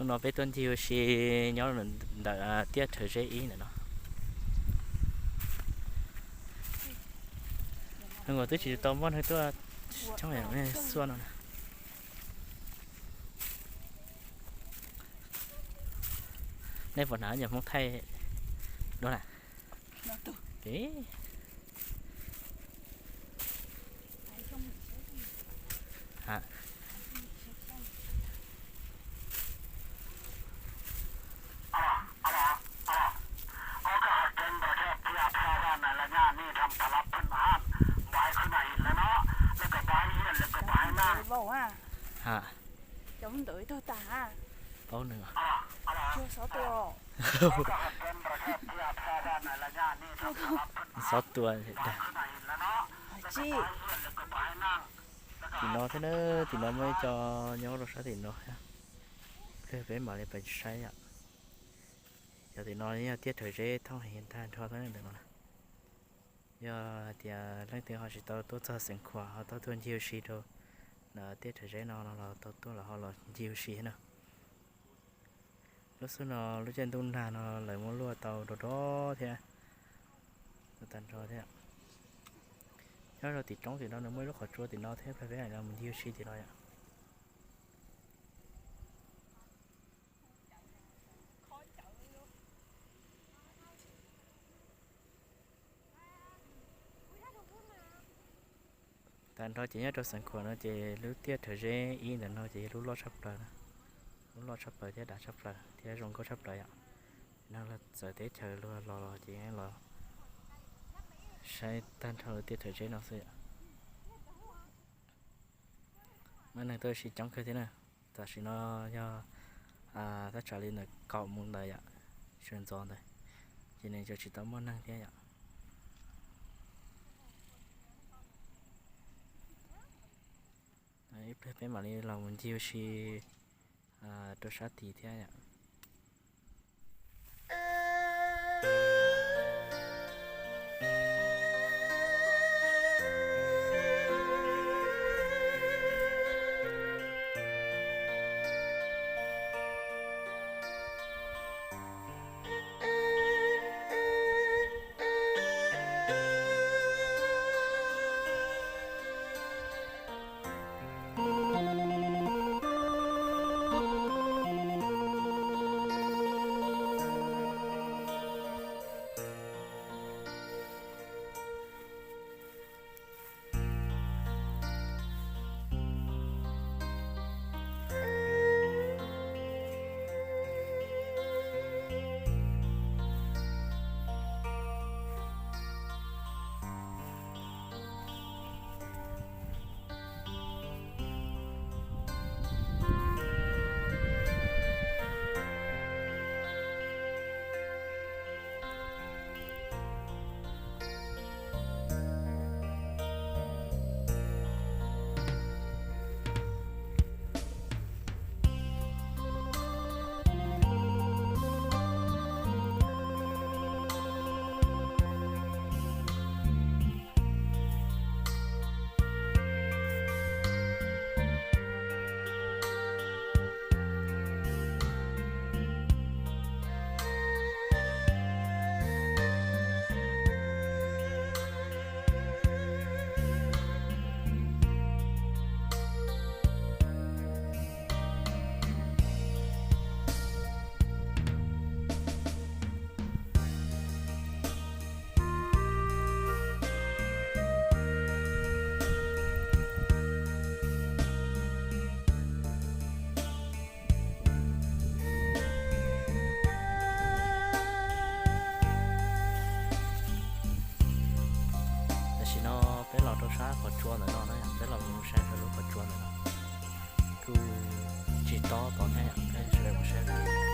Hnub no peb tuaj ncig ua si nyob ntawm tiaj Rhawv Zeb ib ntawm no. Hnub no twb tsis tau muaj neeg tuaj tshoob xuaj no na. Nej puas hnav cov Hmoob Thaib dua na? Paub nws. Xob tua dag. Tim no thiab na, tim no muaj ib co nyob rau sab tim no. Peb mam li pais saib yom. Cov tim no yog tiaj Rhawv Zeb thooj heev tag nrho ntawm no. Yog hais tias leej twg ho tsis tau tuaj txog Xeev Khuam ho tau tuaj ncig ua si rau tiaj Rhawv Zeb no los tau tuaj los ho los ncig ua si thiab na. Lub xub no lub caij ntuj nag no lawv muab luaj tau dov dov thiab, tag nrho thiab. Nyob rau tim roob tim no nws muaj ib lub qhov tsua tim no thiab, peb mus ncig ua si tim no yom. Tag nrho ces nyob rau Xeev Khuam no ces lub tiaj Rhawv Zeb ib ntawm no ces yog lub loj tshaj plaws, lub loj tshaj plaws thiab dav tshaj plaws thiab zoo nkauj tshaj plaws yom. Neeg los txawv teb chaws luag los los ces los saib tag nrho lub tiaj Rhawv Zeb no xwb yom. Muaj neeg tuaj ua si coob kawg thiab na. Tam sim no yog thaj tsam li ntawm kaum moos ntawd yom, sawv ntxov ntawd, ces nws tseem tsis tau muaj neeg thiab yom. Ib pliag peb mam li los mus ncig ua si rau sab tid thiab yom. Tam sim no peb los rau sab qhov tsua ntawm no na, peb los mus saib rau lub qhov tsua ntawm no. Kuj tsis tob tod thiab, peb sawv daws mus saib.